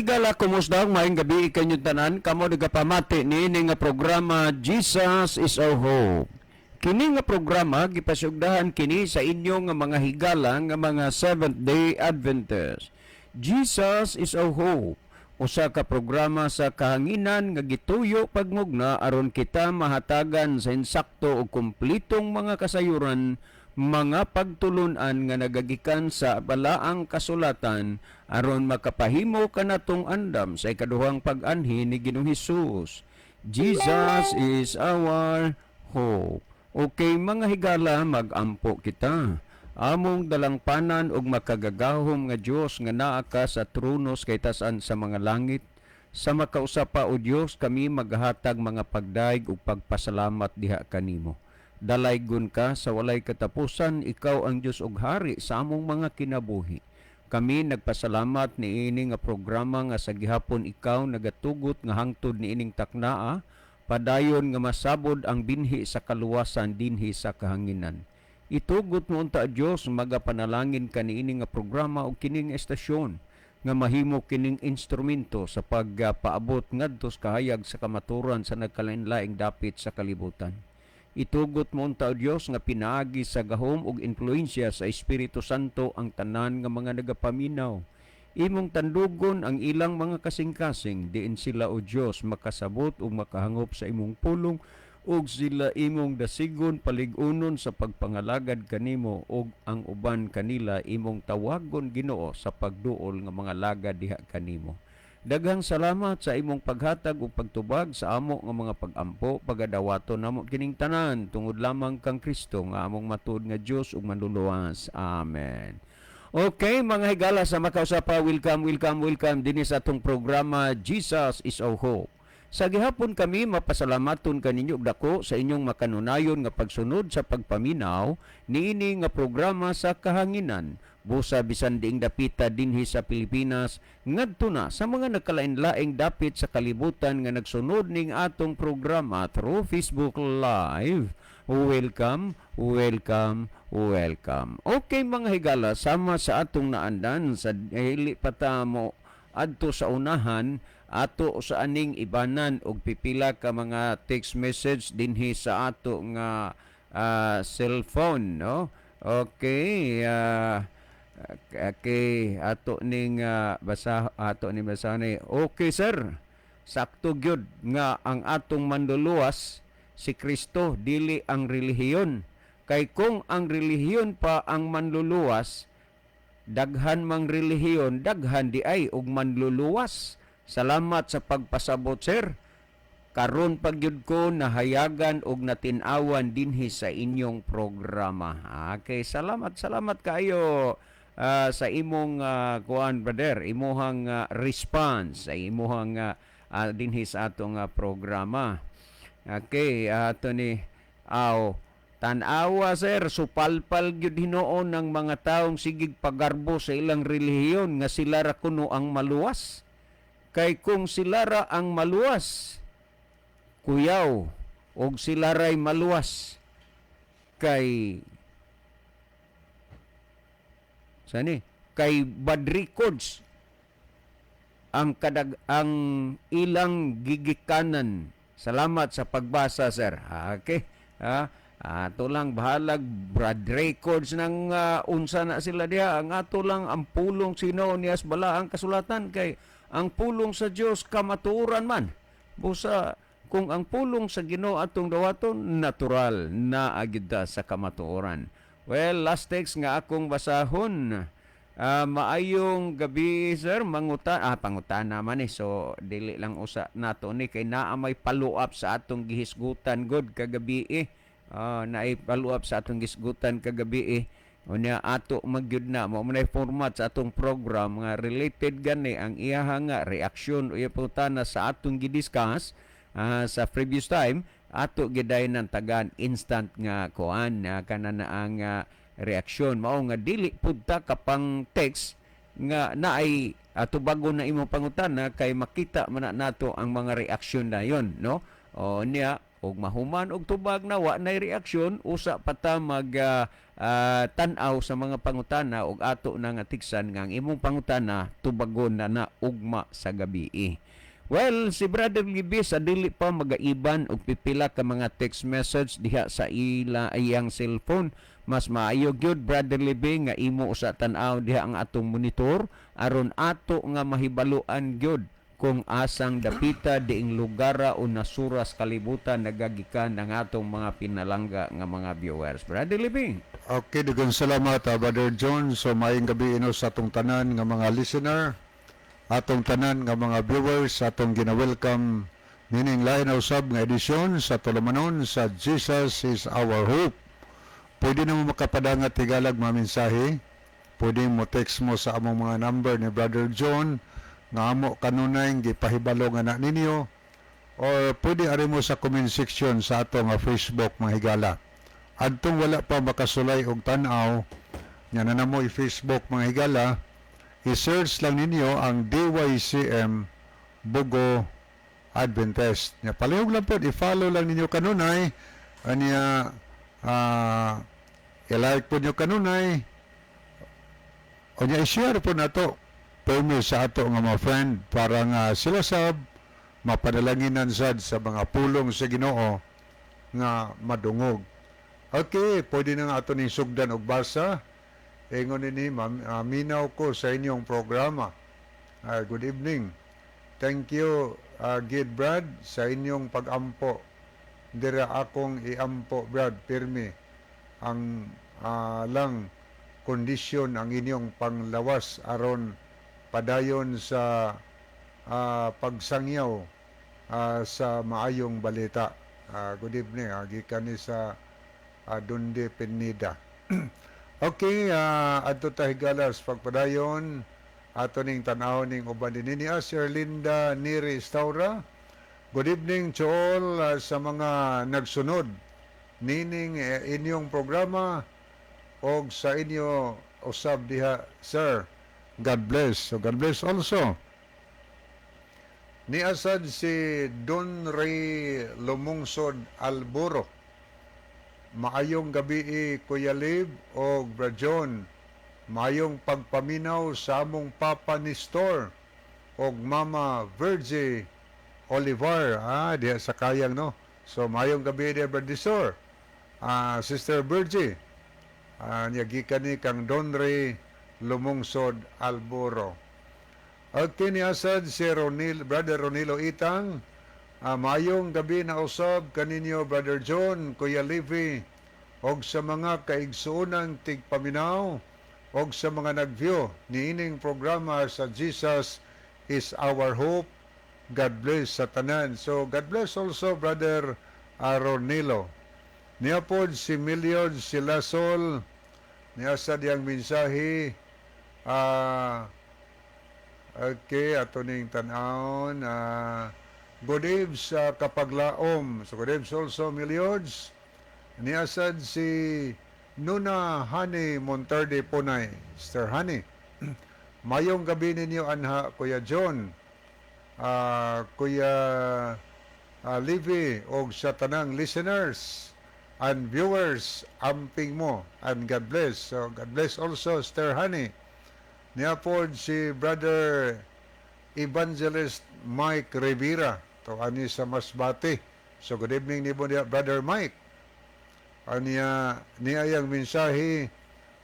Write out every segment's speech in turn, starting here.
Mga higala, kumusta? Maayong gabi kanyong tanan. Kamo nagapamati niini nga programa, Jesus is Our Hope. Kini nga programa gipasugdahan kini sa inyo nga mga higala nga mga Seventh Day Adventists. Jesus is Our Hope. Usa ka programa sa kahanginan nga gituyo pagmugna aron kita mahatagan sa insakto ug kumplitong mga kasayuran, mga pagtulunan nga nagagikan sa balaang kasulatan aron makapahimo kanatong andam sa ikaduhang pag-anhi ni Ginoong Hesus. Jesus is our hope. Okay, mga higala, magampo kita. Among dalangpanan ug makagagahom nga Dios nga naa ka sa trono sa kaitasan sa mga langit, sa makausa pa, o Dios, kami maghatag mga pagdayeg ug pagpasalamat diha kanimo. Dalaygon ka sa walay katapusan, ikaw ang Dios ug hari sa among mga kinabuhi. Kami nagpasalamat niini nga programa nga sa gihapon ikaw nagatugot nga hangtod niining taknaa padayon nga masabod ang binhi sa kaluwasan dinhi sa kahanginan. Itugot mo unta, Dios, magapanalangin kaniini nga programa ug kining estasyon nga mahimo kining instrumento sa pagpaabot ngadto sa kahayag sa kamaturan sa nagkalain-laing dapit sa kalibutan. Itugot mo unta, O Dios, nga pinaagi sa gahom ug impluensya sa Espiritu Santo ang tanan nga mga nagapaminaw. Imong tandugon ang ilang mga kasing-kasing diin sila, O Dios, makasabot ug makahangop sa imong pulong ug sila imong dasigon, palig-unon sa pagpangalagad kanimo, ug ang uban kanila imong tawagon, Ginoo, sa pagduol nga mga lagad diha kanimo. Daghang salamat sa imong paghatag ug pagtubag sa amo nga mga pag-ampo. Pagadawaton namo kining tanan tungod lamang kang Kristo nga among matuod nga Dios ug manluluwas. Amen. Okay, mga higala, sa makausa pa, welcome, welcome, welcome dinhi sa atong programa, Jesus is Our Hope. Sa gihapon kami mapasalamaton kaninyo og dako sa inyong makanunayon nga pagsunod sa pagpaminaw niini nga programa sa kahanginan. Busa bisan diing dapita dinhi sa Pilipinas ngadto na sa mga nagkalain-laing dapit sa kalibutan nga nagsunod ning atong programa through Facebook Live. Welcome, welcome, welcome. Okay, mga higala, sama sa atong naandan sa hili pa ta mo adto sa unahan, ato sa aning ibanan og pipila ka mga text message dinhi sa ato nga cellphone, no? Okay, ato ning basa, ato ning basa ni. Okay sir, sakto gyud nga ang atong manluluwas si Kristo, dili ang relihiyon, kay kung ang relihiyon pa ang manluluwas, daghan mang relihiyon, daghan di ay og manluluwas. Salamat sa pagpasabot, sir. Karon pag gyud ko nahayagan og natin-awan dinhi sa inyong programa. Okay, salamat, salamat kaayo sa imong kuan, brother, imuhang response sa imuhang dinhi sa atong programa. Okay, ato ni aw tan-awa sir, supalpal gyud hinuon ng mga taong sigig pagarbo sa ilang relihiyon nga sila ra kuno ang maluwas. Kay kung sila ra ang maluwas, kuyaw og sila ray maluwas, kay sani kay bad records ang kadag ang ilang gigikanan. Salamat sa pagbasa, sir. Okay, ha, ato lang bahalag bad records ng unsa na sila diha. Ang ato lang ang pulong sino niya sa balaang kasulatan, kay ang pulong sa Dios kamatuoran man. Busa kung ang pulong sa Ginoo atong dawaton, natural na agida sa kamatuoran. Well, last text nga akong basahon. Maayong gabi sir, manguta pangutana man eh. So dili lang usa nato ni kay naa may follow up sa atong gihisgutan god kagabi eh. Naay follow up sa atong gihisgutan kagabi eh. Unya ato magyud na mao man format sa atong program nga related gani ang iyaha nga reaksyon o iya pangutana sa atong gidiscuss sa previous time, ato giday ng tagan instant nga kuan kana na ang reaksyon. Mao nga dili pud ta kapang text nga naay tubagon na imong pangutana kay makita man na nato ang mga reaksyon na yon, no? O niya Ug mahuman og tubag na wa nay reaksyon, usa pa ta mag tan-aw sa mga pangutana ug ato na nga tiksan nga ang imong pangutana tubagon na na ugma sa gabi. Well, si Brother Libby sa dili pa magaiban og pipila ka mga text message diha sa ila iyang cellphone. Mas maayo gyud, Brother Libby, nga imo usa tan-aw diha ang atong monitor aron ato nga mahibaluan gyud kung asang dapita diing lugara o nasuras kalibutan nagagikan ang atong mga pinalangga nga mga viewers. Brother Libby. Okay, daghang salamat, Brother John. So maayong gabi ino sa atong tanan nga mga listener, atong tanan nga mga viewers, atong gina-welcome nining lain na usab nga edisyon sa tulumanon sa Jesus is Our Hope. Pwede na mo makapadangat, higalag, mga mensahe. Pwede mo text mo sa among mga number ni Brother John nga amo kanunay gipahibalo nga na ninyo or pwede ari mo sa comment section sa ato nga Facebook, mga higala. Adtong wala pa makasulay og tan-aw nya na namo i-Facebook, mga higala, i-search lang ninyo ang DYCM Bogo Adventist. Nya palihog lang po, i-follow lang ninyo kanunay anya, i-like po nyo kanunay o nya i-share po nato permi sa ato nga mga friend para nga sila sab mapanalanginan sad sa mga pulong sa Ginoo nga madungog. Okay, pwede na nga ato ning sugdan og basa. Ingon nini, minaw ko sa inyong programa. Good evening. Thank you, Gid Brad, sa inyong pag-ampo. Dira akong iampo, Brad, pirmi. Ang lang kondisyon ang inyong panglawas aron padayon sa pagsangyaw sa maayong balita. Good evening. Gikan ni sa Dundi Pinida. Okay, adto ta, higalas, pagpadayon ato ning tan-aw ning uban din ni Sir Linda Neri Staura. Good evening to all sa mga nagsunod nining inyong programa og sa inyo usab diha, sir. God bless. So God bless also. Ni asad si Don Ray Lumungsod Alburo. Maayong gabi, Kuya Lib o Brajon. Maayong pagpaminaw sa among Papa Nestor og Mama Virgie Olivar. Diha sa Kayang, no. So maayong gabi diha, Brad Nestor. Sister Virgie. Niya gikan ni kang Don Ray Lumungsod Alburo. Okay, ni asad si Ronil, Brother Ronilo Itang. Maayong gabi na usab kaninyo, Brother John, Kuya Levi, og sa mga kaigsuonang tigpaminaw og sa mga nag-view niining programa sa Jesus is Our Hope. God bless sa tanan. So God bless also, Brother Ronilo. Niya pod si Miliod Silasol, niya sa diyang mensahe, okay, ato ning tan-awon. Good eve sa Kapaglaom. So good eve also, Miliods. Niasad si Nuna Honey Monterde Punay. Sister Honey. Mayong gabi ninyo anha, Kuya John, Kuya Livy og sa tanang listeners and viewers, amping mo and God bless. So God bless also, Sister Honey. Niya pod si Brother Evangelist Mike Rivera to ani sa Masbate. So good evening nimo niya, Brother Mike. Aniya niya yang mensahe,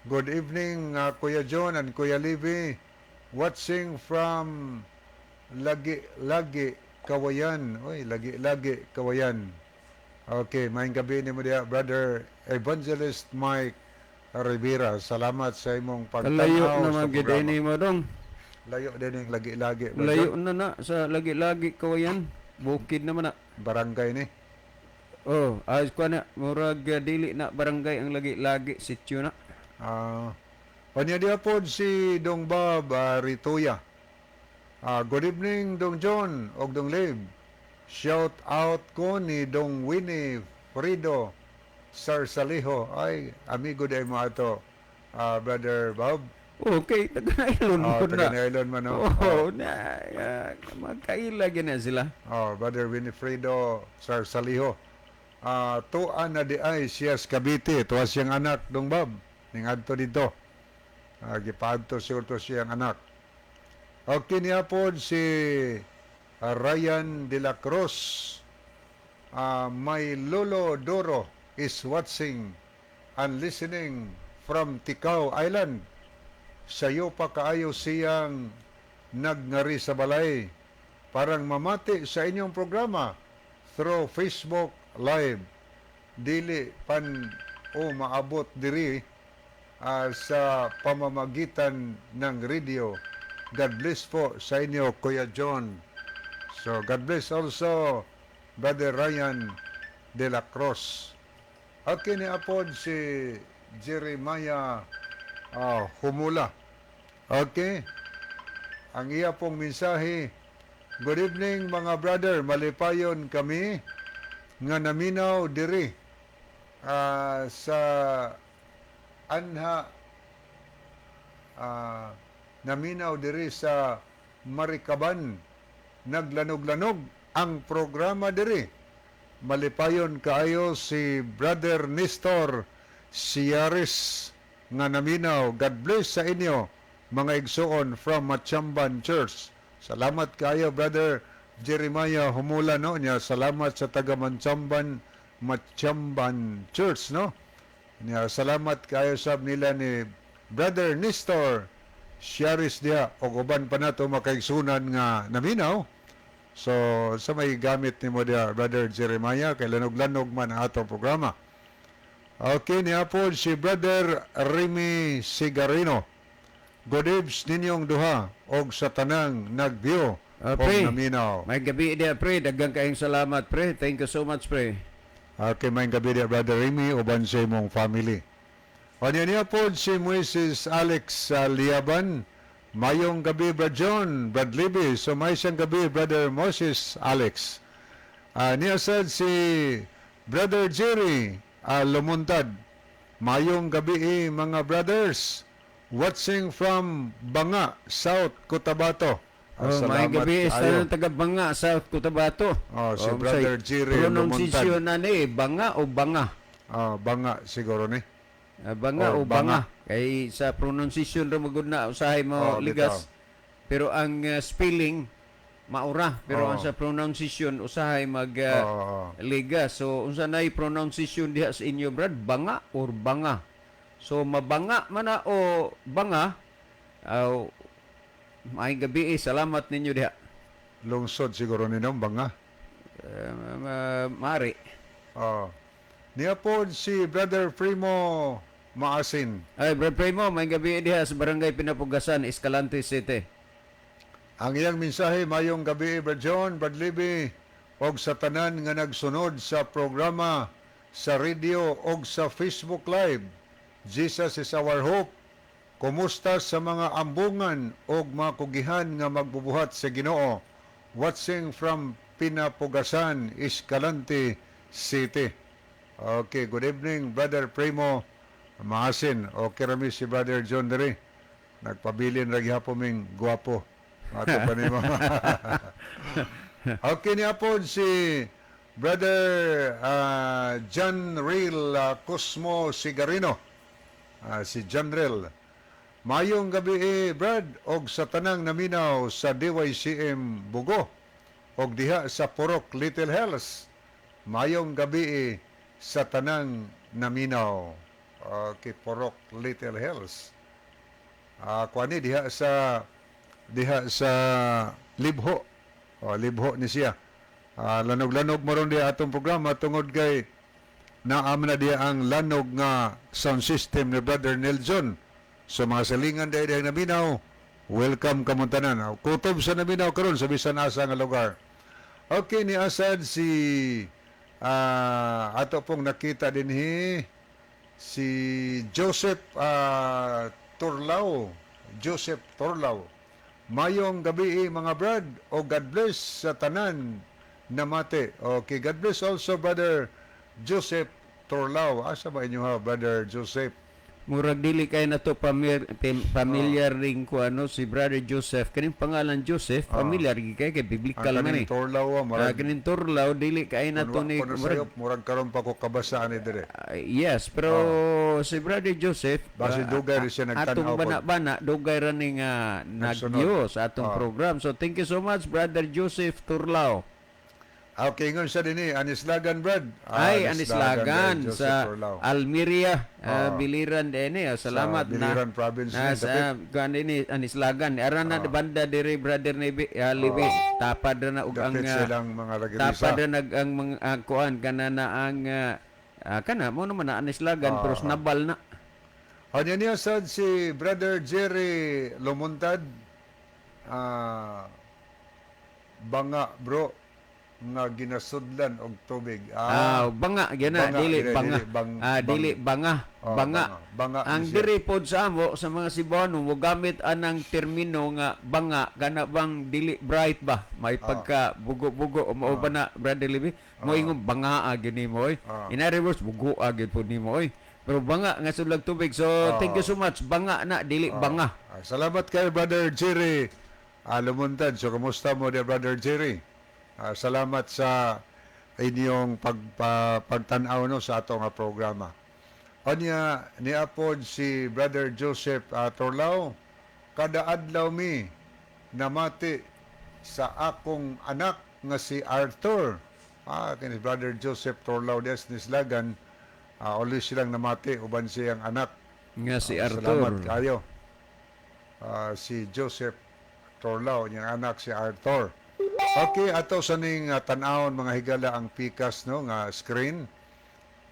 "Good evening, Kuya John and Kuya Livy, watching from Lagi Lagi Kawayan." Oy, Lagi Lagi Kawayan. Okay, maayong gabi nimo diha, Brother Evangelist Mike Rivera. Salamat sa imong Kalayo pagtanaw sa naman gid programa. Ini mo dong. Layo din yung Lagi-Lagi, Brother Layo John. na na sa Lagi-Lagi Kawayan. Bukid naman na. Barangay ni. Oh, ayos ko na. Murag dili na barangay ang Lagi-Lagi, sityo na. Panya diha pod si Dong Bob Rituya. Good evening, Dong John og Dong Liv. Shout out ko ni Dong Winnie Frido Sarsaliho. Ay, amigo day mo ato, Brother Bob. Okay, taga Nailon Oh, mo taga na. Nailon man, no? Oh, na magkaila gyud na sila. Oh, Brother Winifredo Sarsaliho. Tuan na di ay siya sa Cavite, tuwa siyang anak dong Bob ning adto dito. Gipaadto siguro to siyang anak. Okay, niya po si Ryan De La Cruz. My Lolo Doro is watching and listening from Ticao Island. Sayo pa kaayo siyang nagngari sa balay parang mamati sa inyong programa through Facebook Live. Dili pan o maabot diri sa pamamagitan ng radio. God bless po sa inyo, Kuya John. So, God bless also, Brother Ryan De La Cruz. Okay, ni apod si Jeremiah Humula. Okay. Ang iya pong mensahe, "Good evening, mga brother, malipayon kami nga naminaw diri sa anha naminaw diri sa Maricaban. Naglanog-lanog ang programa diri. Malipayon kaayo si Brother Nestor Siaris nga naminaw. God bless sa inyo, mga igsoon from Machamban Church." Salamat kaayo, Brother Jeremiah Humula, no niya. Salamat sa taga Machamban Church, no. Niya salamat kaayo sab nila ni Brother Nestor Siaris diha og uban pa nato makaigsunan nga naminaw. So sa may gamit nimo diha, Brother Jeremiah, kay lanog-lanog man ang atong programa. Okay, niya po si Brother Remy Sigarino. "Good eves ninyong duha og sa tanang nag-view og pre. naminaw." Maayong gabii diha, pre. Daghang kaayong salamat, pre. Thank you so much, pre. Okay, maayong gabii diha, Brother Remy, uban sa imong family. O niya niya po si Moises Alex Liaban. "Mayong gabi, Brad John, Brad Libby." So may siyang gabi, Brother Moses Alex. Niya sad si Brother Jerry Lumuntad. "Mayong gabi eh, mga brothers. Watching from Banga, South Cotabato." Oh, maayong gabi sa kaayo. Taga Banga, South Cotabato. Oh, si Brother Jerry Pronunciation na ni, Banga o Banga? Banga siguro ni. Banga Oh, o Banga. Kay sa pronunciation ra magud na usahay mo Oh, ligas. Pero ang spelling maura, pero Oh. ang sa pronunciation usahay mag ligas. So unsa nay pronunciation diha sa inyo, Brad? Banga or Banga? So mabanga man na o banga? Aw, maayong gabi eh. Salamat ninyo diha. Lungsod siguro ni no, Banga. Mari. Oh. Niya po si Brother Primo Maasin. Ay, Brad Primo, maayong gabi diha sa Barangay Pinapugasan, Escalante City. Ang iyang mensahe, "Mayong gabi, Brad John, Brad Libby, og sa tanan nga nagsunod sa programa sa radio og sa Facebook Live. Jesus is our hope. Kumusta sa mga ambungan og mga kugihan nga magbubuhat sa Ginoo? Watching from Pinapugasan, Escalante City." Okay, good evening, Brother Primo Maasin. Okay rami si Brother John diri. Nagpabilin ra gihapon ming guwapo. Ato pa nimo. Okay, niya po si Brother John Real Cosmo Sigarino. Si John Real. "Mayong gabi eh, Brad, og sa tanang naminaw sa DYCM Bugo og diha sa Purok Little Hells. Mayong gabi eh, sa tanang naminaw." Okay, Purok Little Hills. Kuani diha sa Libho. O, Libho ni siya. Lanog-lanog mo ron diha atong programa tungod kay naam na diha ang lanog nga sound system ni Brother Nelson. So mga silingan diha diha naminaw, welcome kamong tanan. Kutob sa naminaw karon sa bisan asa nga lugar. Okay, ni asad si ato pong nakita dinhi si Joseph Torlao. Joseph Torlao. "Mayong gabi eh, mga brad, o God bless sa tanan namate." Okay, God bless also, Brother Joseph Torlao. Asa ba inyo ha, Brother Joseph? Murag dili kay na to familiar ring ko ano si Brother Joseph. Kaning pangalan Joseph, familiar gyud kay Ang biblical man kaning eh. Torlaw, Ah, murag kaning Torlaw dili kay na to ni kuno murag, sayop, murag karon pa ko kabasa ani dire. Ah, yes, pero si Brother Joseph, Basi dugay rin siya nagtan-aw atong pod. bana-bana, dugay ra ni nga Nagsunod. nagyo sa atong program. So thank you so much, Brother Joseph Turlao. Okay, ingon siya dinhi, Anislagan, Brad. Ah, Ay, Anislagan Brad Joseph sa Torlao. Almeria, Biliran din eh. Salamat Sa Biliran province na ni, sa kuan ini Anislagan. Ara na banda diri, Brother Nebi, Libi. Tapad ra na og ang Dapit silang mga lagirisa. tapad ra nag ang mga kuan kana na ang kana mo naman na Anislagan pero nabal na. Ano niya sad si Brother Jerry Lumuntad, banga bro nga ginasudlan og tubig. Ah, banga gyud na Banga, dili dili, banga. dili, Ah, dili banga, Oh, banga. banga, banga Ang ni siya. diri pod sa amo sa mga Cebuano mo gamit anang termino nga banga kana bang dili bright ba? May pagka bugo-bugo o mao ba na, Brother Libby? Mo ingon banga gyud nimo oy. In other words, bugo gyud pod nimo oy. Pero banga nga sudlag tubig. So thank you so much. Banga na dili banga. Salamat kay Brother Jerry Lumuntad. So, kumusta mo dear Brother Jerry? Salamat sa inyong pagtan-aw no, sa ato nga programa. Anya, niapod si Brother Joseph Torlao, kada adlaw mi namati sa akong anak nga si Arthur. Kini Brother Joseph Torlao des Nislagan, always silang namati uban siyang anak. Nga si Salamat Arthur. kayo. Si Joseph Torlao, niyang anak si Arthur. Okay, ato sa ning tan-awon mga higala ang pikas no nga screen.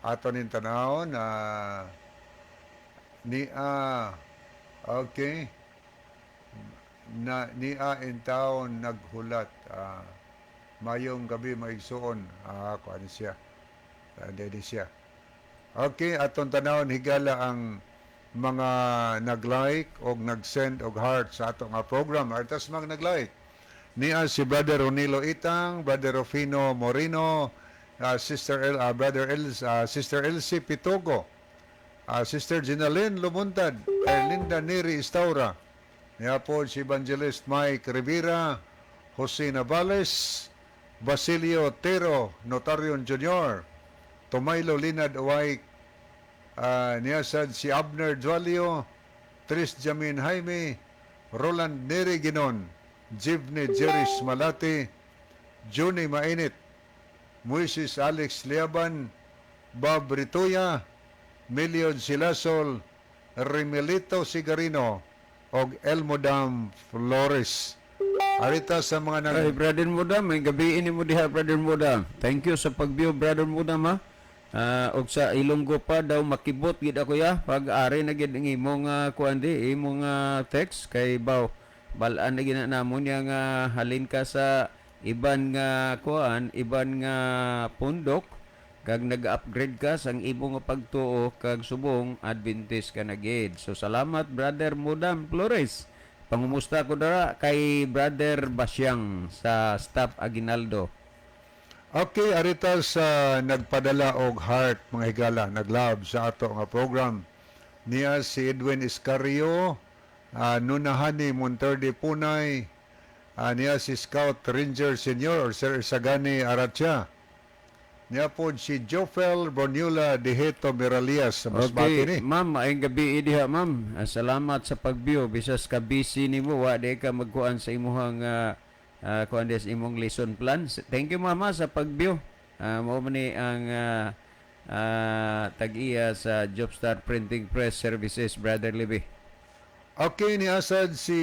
Ato ning tan-awon ni okay na niya in town naghulat, mayong gabi maigsuon, kuan siya, dili siya. Okay, atong tanawon higala ang mga nag-like og nag-send og heart sa ato nga program. Artas mga nag-like. Niya si Brother Ronilo Itang, Brother Rufino Moreno, Sister El, Brother El, Sister Elsie Pitogo, Sister Ginalyn Lumuntad, Erlinda Neri Istaura, niya po si Evangelist Mike Rivera, Jose Navales, Basilio Tero, Notarion Jr., Tomaylo Linad Uway, niya sad si Abner Dualio, Tris Jamin Jaime, Roland Neri Ginon, Jivne Jeris Malati, Johnny Mainit, Moises Alex Liaban, Bob Rituya, Milion Silasol, Remelito Sigarino, og Elmodam Flores. Arita sa mga nag Ay, Brother Mudam, may gabi ini mo diha, Brother Mudam. Thank you sa pag-view, Brother Mudam, ha. Og sa Ilonggo pa daw makibot gid ako ya pag ari na gid ang imong kuan di imong text kay baw balaan na gid na namo niya nga halin ka sa iban nga kuan, iban nga pundok kag nag-upgrade ka sa imong nga pagtuo kag subong Adventist ka na gid. So salamat, Brother Mudam Flores. Pangumusta ko dara kay Brother Basyang sa staff Aguinaldo. Okay, arita sa nagpadala og heart mga higala, nag-love sa ato nga program. Niya si Edwin Iscario, Nunahani Monterde Punay, niya si Scout Ranger Senior or Sir Isagani Aracha. Niya po si Jofel Bonula Deheto Miralias sa Masbate ni. Okay, ma'am, maayong gabi diha, ma'am. Salamat sa pag-view. Bisas ka busy nimo, wa di ka magkuan sa imuhang kuan di sa imong lesson plan. Thank you, mama, sa pag-view. Mao man ni ang tag-iya sa Jobstar Printing Press Services, Brother Libby. Okay, ni asad si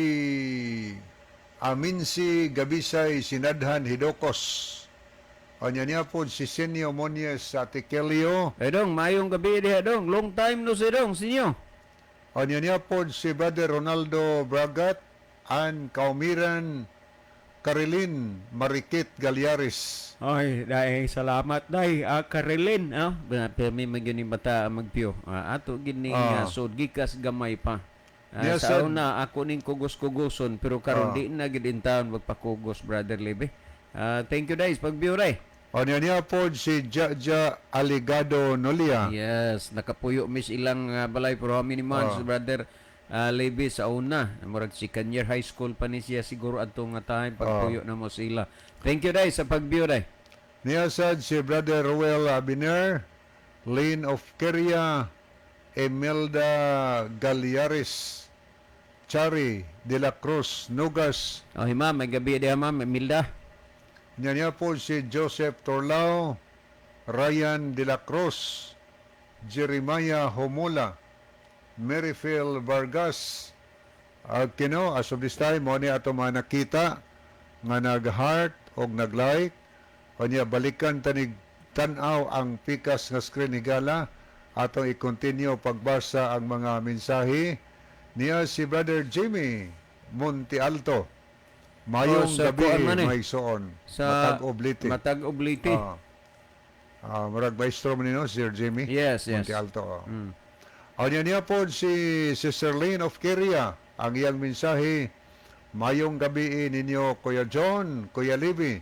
Aminsi Gabisay Sinadhan Hidokos. Anya niya po si Senyo Monies sa Tikelio. Eh dong, maayong gabi diha dong. Long time no see dong, sinyo. Anya niya po si Brother Ronaldo Bragat, Ann Kaumiran, Carilin Marikit Galyaris. Ay, dahil salamat dai, Karilin, ah. Permi man gyud ni bata ang magpiyo. Ato gid ning sud gikas gamay pa. Yes, Sa sir. una ako ning kugos-kugoson pero karon di na gid in town magpakugos, Brother Lebe. Thank you guys pag-view ray. O niya niya po si Jaja Aligado Nolia. Yes, nakapuyo mis ilang balay, pero how many months, Brother Levi, sa una. Murag second year high school pa ni siya siguro adto nga time pagpuyo na mo sila. Thank you, day, sa pag-view, day. Niya sad si Brother Ruel Abiner, Lane of Keria, Imelda Galiares, Chari de la Cruz Nugas. Oh, hi ma'am, may gabi diha, ma'am, Milda. Niya niya po si Joseph Torlao, Ryan de la Cruz, Jeremiah Homola, Maryphil Vargas. At kino, as of this time, mo ni ato mga nakita nga nag-heart o nag-like. O niya, balikan tanig tan-aw ang pikas nga screen ni Gala atong i-continue pagbasa ang mga mensahe niya. Si Brother Jimmy Monte Alto. Mayong Oh, sa gabi, kuan man eh. may suon. Sa Matag-ob Leyte. Matag-ob Leyte. Ah. Ah, murag maestro man nino, Sir Jimmy. Yes. Monte Alto. Oh. O niya niya po si Sister Lane of Keria. Ang iyang mensahe, "Mayong gabi ninyo, Kuya John, Kuya Libby.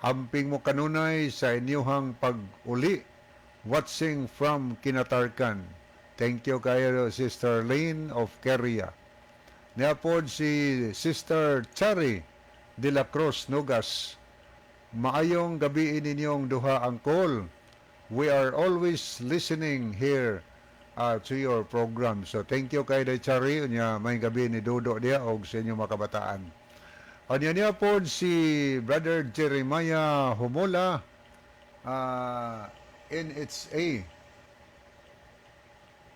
Amping mo kanunay sa inyuhang pag-uli. Watching from Kinatarkan." Thank you kayo, Sister Lane of Keria. Niya po si Sister Chari de la Cruz Nugas. "Maayong gabi ninyong duha, Angkol. We are always listening here to your program." So thank you kay Day Chari. Unya may gabi ni Dodo diya og sa inyong mga kabataan. Unya niya po si Brother Jeremiah Humola, NHA.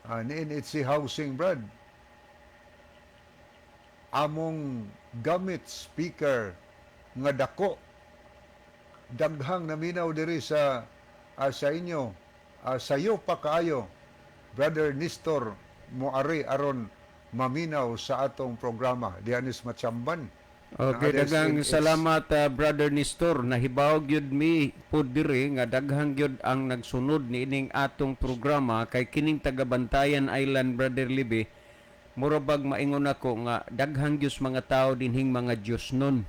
NHA Housing, Brad. "Among gamit speaker nga dako, daghang naminaw diri sa inyo, sayo pa kaayo, Brother Nestor, moari aron maminaw sa atong programa." Dianis Machamban. Okay, Ang daghang SNH. Salamat, Brother Nestor. Nahibaw gyud mi pud diri nga daghang gyud ang nagsunod niining atong programa kay kining taga-Bantayan Island, Brother Libi. Mura bag maingon ako nga daghang gyud mga tao dinhing mga Diyos nun.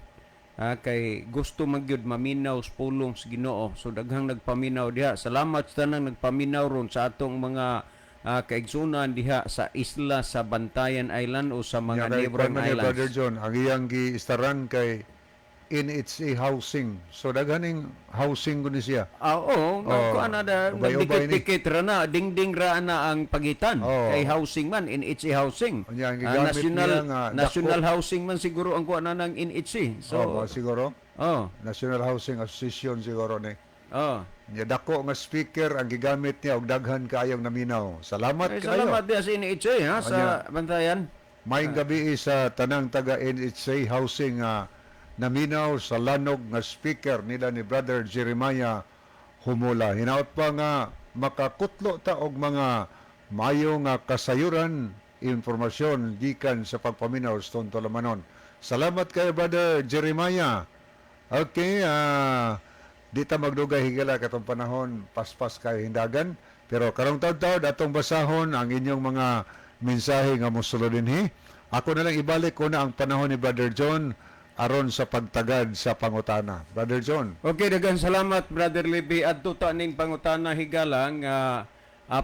Ah, kay gusto man gyud maminaw sa pulong sa Ginoo. So daghang nagpaminaw diha. Salamat sa tanang nagpaminaw ron sa atong mga kaigsunan diha sa isla sa Bantayan Island o sa mga Nya kay neighboring kuan man ni islands. Brother John, ang iyang giistaran kay NHA Housing. So daghaning housing ko ni siya. Ah, oo, nga Oo. kuan na da, Ubay-ubay ni. nagdikit-dikit ra na, dingding ra na ang pagitan. Oo. Kay housing man, NHA Housing. Unya, ang Ah, gigamit national niya nga National dako. Housing man siguro ang kuan na ng NHA. So, So, siguro oh, National Housing Association siguro ni. Oh. Nya dako nga speaker ang gigamit niya og daghan kaayong naminaw. Salamat Ay, kayo. salamat diha sa NHA ha, sa Bantayan. Maayong gabi sa tanang taga NHA Housing nga naminaw sa lanog nga speaker nila ni Brother Jeremiah Humula. Hinaot pa nga makakutlo ta og mga mayo nga kasayuran, informasyon gikan sa pagpaminaw sa Tolamanon. Salamat kay Brother Jeremiah. Okay, di ta magdugay, higala, katong panahon paspas kay hindagan. Pero karong taud-taud atong basahon ang inyong mga mensahe nga mosulod dinhi. Ako na lang ibalik ko na ang panahon ni Brother John aron sa pagtagad sa pangutana. Brother John. Okay, daghang salamat, Brother Libby. Adto ta ning pangutana, higala, nga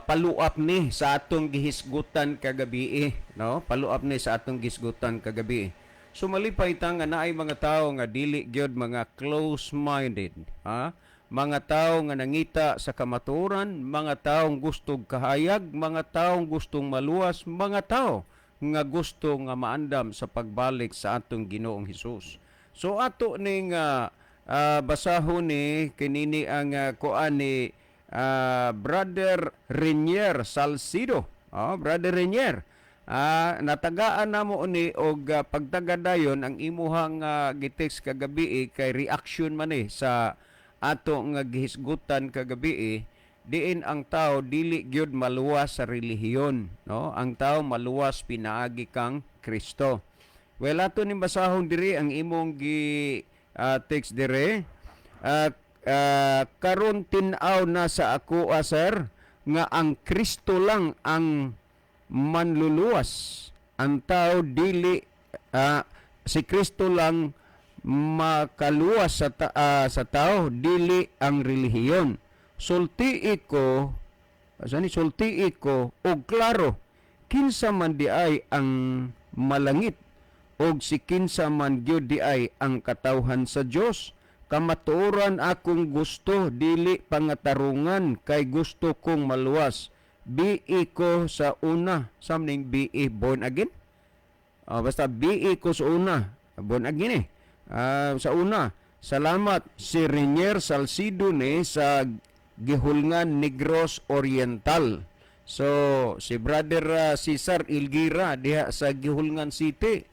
follow-up ni sa atong gihisgutan kagabi, no? Follow-up ni sa atong gihisgutan kagabi. So malipay ta nga naay mga tawo nga dili gyud mga close-minded, ha? Mga tao nga nangita sa kamatuoran, mga taong gustong kahayag, mga taong gustong maluwas, mga tao nga gusto nga maandam sa pagbalik sa atong Ginoong Hesus. So ato ning basahon ni kinini ang kuan ni Brother Renier Salcido. Oh, Brother Renier. Natagaan namo ni og pagtaga dayon ang imuhang gitext kagabi kay reaction man eh sa ato nga gihisgutan kagabi diin ang tao dili gyud maluwas sa relihiyon, no? Ang tao maluwas pinaagi kang Kristo. Well, ato ning basahon diri ang imong gi text dire. "Karon tin-aw na sa ako, sir, nga ang Kristo lang ang manluluwas. Ang tao dili, si Kristo lang Makaluwas sa tao, dili ang relihiyon. Sultii ko asa ni, sultii ko og klaro kinsa man diay ang malangit og si kinsa man gyud diay ang katawhan sa Dios. Kamatuoran akong gusto, dili pangatarungan, kay gusto kong maluwas. BE ko sa una. Samning BE, born again. Basta BE ko sa una, born again eh. Sa una. Salamat. Si Renier Salcido ni sa Gihulngan, Negros Oriental. So si Brother Cesar Ilgira diha sa Gihulngan City.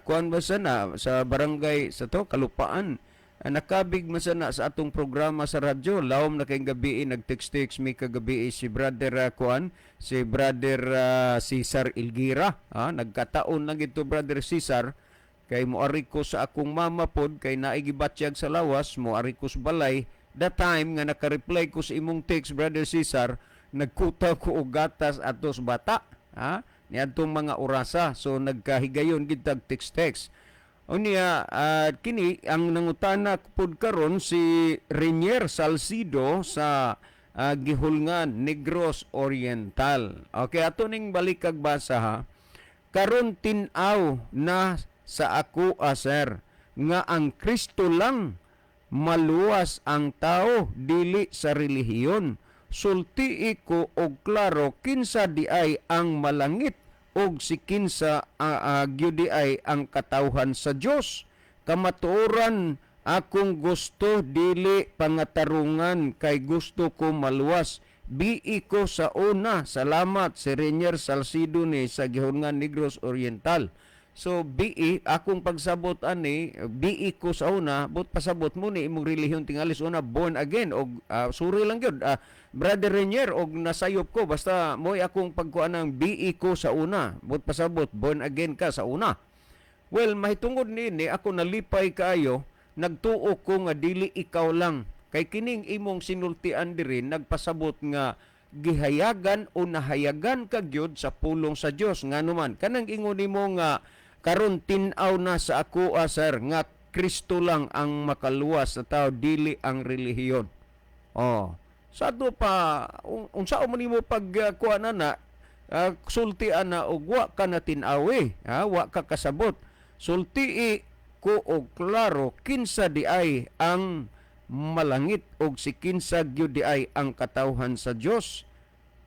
Kuan ba sana sa barangay sa to Kalupaan. Nakabig man sana sa atong programa sa radyo. Lawom na kayong gabi, nag-text-text mi kagabi si Brother kuan, si Brother Cesar Ilgira. Nagkataon lang ito, Brother Cesar, kay moari ko sa akong mama pod kay naigibatyag sa lawas, moari ko sa balay. That time nga naka-reply ko sa imong text, Brother Cesar, nagkuta ko og gatas atos bata, ha, niadtong mga orasa. So nagkahigayon gid tag text-text. Unya, kini ang nangutana pud karon si Renier Salcido sa Gihulngan, Negros Oriental. Okay, ato ning balik kag basa ha. Karon tin-aw na sa ako, sir, nga ang Kristo lang maluwas ang tao, dili sa relihiyon. Sultii ko og klaro kinsa diay ang malangit og si kinsa gyud diay ang katawhan sa Dios. Kamatuoran akong gusto, dili pangatarungan, kay gusto ko maluwas. BE ko sa una. Salamat. Si Renier Salcido ni sa Gihulngan, Negros Oriental. So BE akong pagsabot ani, BE ko sa una, but pasabot mo ni imong relihiyon tingali sa una born again og sorry lang gyud, Brother Renier, og nasayop ko. Basta mo'y akong pagkuan ng BE ko sa una, but pasabot born again ka sa una. Well, mahitungod niini ako nalipay kaayo, nagtuo ko nga dili ikaw lang. Kay kining imong sinultian diri nagpasabot nga gihayagan o nahayagan ka gyud sa pulong sa Dios. Ngano man kanang ingon nimo nga karon tin-aw na sa ako, sir, nga Kristo lang ang makaluwas sa tao, dili ang relihiyon. Oh. Sa ato pa unsa man nimo pag kuan na na sulti ana og wa ka na tin-awi, ha, wa ka kasabot. Sultii ko og klaro kinsa diay ang malangit og si kinsa gyud diay ang katawhan sa Dios.